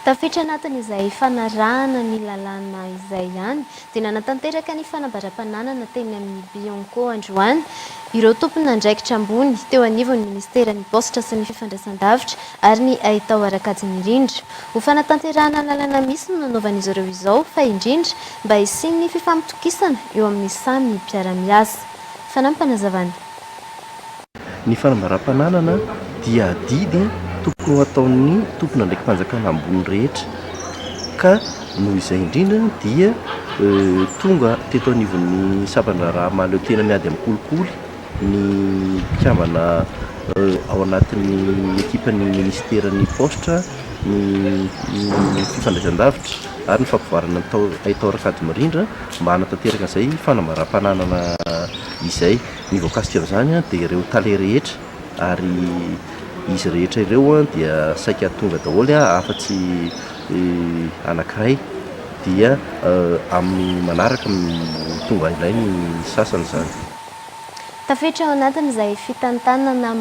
Tafiditra anatin'izay fanarahana ny lalàna izay ihany dia nanatanteraka ny fanambaram-pananana teny amin'ny Bianco androany ireo tompon'andraikitra ambony teo anivon'ny ministeran'ny Paositra sy ny Fifandraisandavitra ary ny Haitao ara-kajy mirindra. Ho fanatanterahana ny lalàna misy no nanaovan'izy ireo izao fa indrindra mba hisian'ny fifampitokisana eo amin'ny samy mpiara-miasa. Fanampinazavana. Ny fanambaram-pananana dia adidy tokony ho ataon'ny tompon'andraiki-panjakana ambony rehetra ka noho izay indrindra dia tonga teto anivon'ny sampan-draharaha mahaleo tena miady amin'ny kolikoly ny mpikambana ao anatin'ny ekipan'ny ministeran'ny paositra, ny fifandraisan-davitra ary ny fampivoarana ny haitao ara-kajy mirindra mba hanatanteraka izay fanambaram-pananana izay. Ny voakasika amin'izany dia ireo tale rehetra ary izy rehetra ireo dia saika tonga daholo afa-tsy anankiray dia amin'ny manaraka no tonga indray ny sasany izany. Tafiditra ao anatin'izay fitantanana.